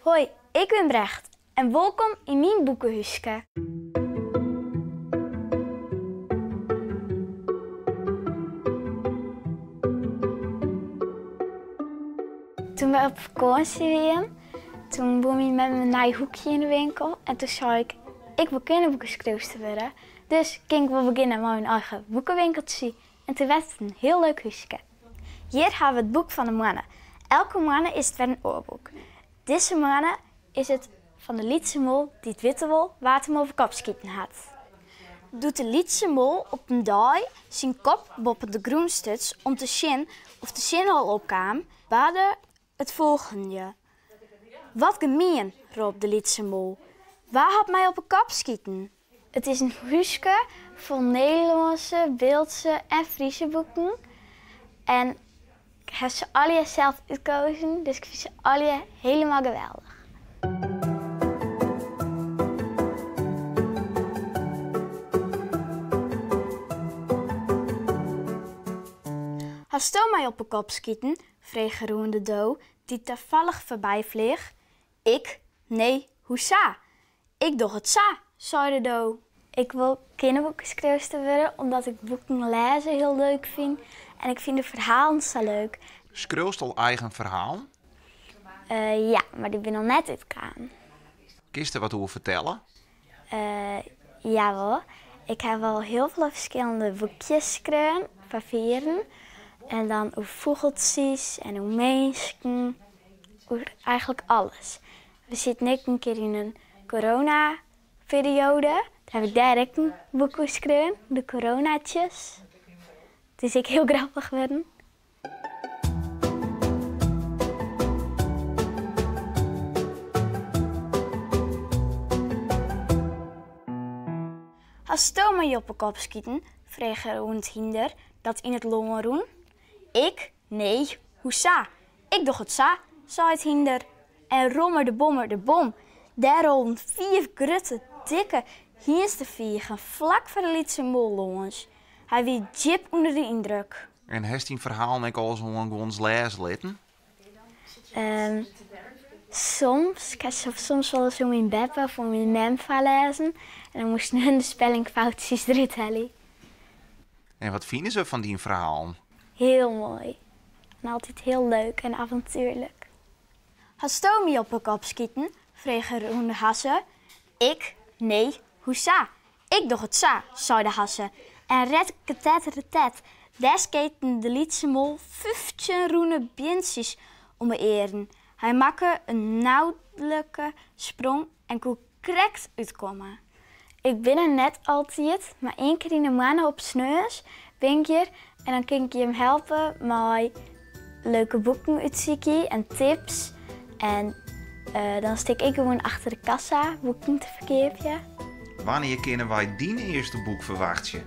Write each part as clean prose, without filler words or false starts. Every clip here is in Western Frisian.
Hoi, ik bin Brecht en wolkom yn myn boekehúske. Toen we op fakânsje wienen, toen woe myn mem in nij hoekje yn de winkel en toen sei ik, ik wol kinderboekeskriuwster wurde, dus kin ik wol begjinne mei myn eigen boekewinkeltsje. En toen werd it in hiel leuk húske. Hjir hawwe we it boek fan de moanne. Elke moanne is it wer in oar boek. Dizze moanne is it fan de lytse mol dy't witte wol wa't him op 'e kop skiten hat. Doe't de lytse mol op in dei syn kop boppe de grûn stuts om te sjen oft de sinne al opkaam, barde it folgjende. Wat gemien, rôp de lytse mol. Wa hat my op 'e kop skiten? It is in húske fol Nederlânske, Biltse en Fryske boeken. En ik ha se allegear sels útkozen, dus ik fyn se allegear hielendal geweldich. Hasto my op 'e kop skiten? frege rûn de do, dy't tafallich foarby fleach. Ik? Nee, hoesa? Ik doch it sa, sei de do. Ik wol kinderboekeskriuwster wurde omdat ik boeken lêze hiel leuk fyn en ik fyn de ferhalen sa leuk. Skriuwst al eigen ferhalen? Ja, mar dy binne noch net útkaam. Kinst der wat oer fertelle? Jawol. Ik haw al hiel folle ferskillende boekjes skreaun foar fieren. En dan oer fûgeltsjes en oer minsken, oer eigentlik alles. We sieten ek in kear yn in coronaperioade. Doe haw ik dêr ek in boek oer skreaun, de coronaatjes. It is ek hiel grappich wurden. Hasto my op 'e kop skiten? frege er oan it hynder dat yn it lân rûn. Ik? Nee, hoesa? Ik doch it sa, sei it hynder. En rommer de bommer de bom, dêr rolden fiif grutte, dikke hynstefigen flak foar de lytse mol lâns. Hy wie djip ûnder de yndruk. En hast dyn ferhalen ek alris oan guons lêze litten? Soms. Ik ha soms wolris oan myn beppe of oan myn mem foarlêzen en dan moasten hun de spellingfoutsjes derút helje. En wat fine se fan dyn ferhalen? Hiel moai. En altyd hiel leuk en avontuerlik. Hasto my op 'e kop skiten? frege er oan de hazze. Ik? Nee, hoesa? Ik doch it sa, sei de hazze. En retteketetteretet, dêr sketen de lytse mol 15 rûne beantsjes om 'e earen. Hy makke in nuodlike sprong en koe krekt útkomme. Ik bin der net altyd, mar ien kear yn 'e moanne op sneons bin ik hjir en dan kin ik jim helpe mei leuke boeken útsykje en tips. En dan stean ik ek gewoan achter de kassa boeken te ferkeapjen. Wannear kinne wy dyn earste boek ferwachtsje?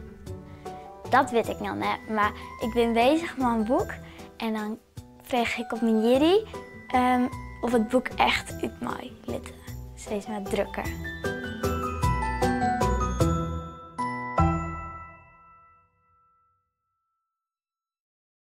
Dat wit ik noch net, mar ik bin bezich mei in boek en dan frege ik op myn jierdei of it boek echt út mei litte, sis mar drukke.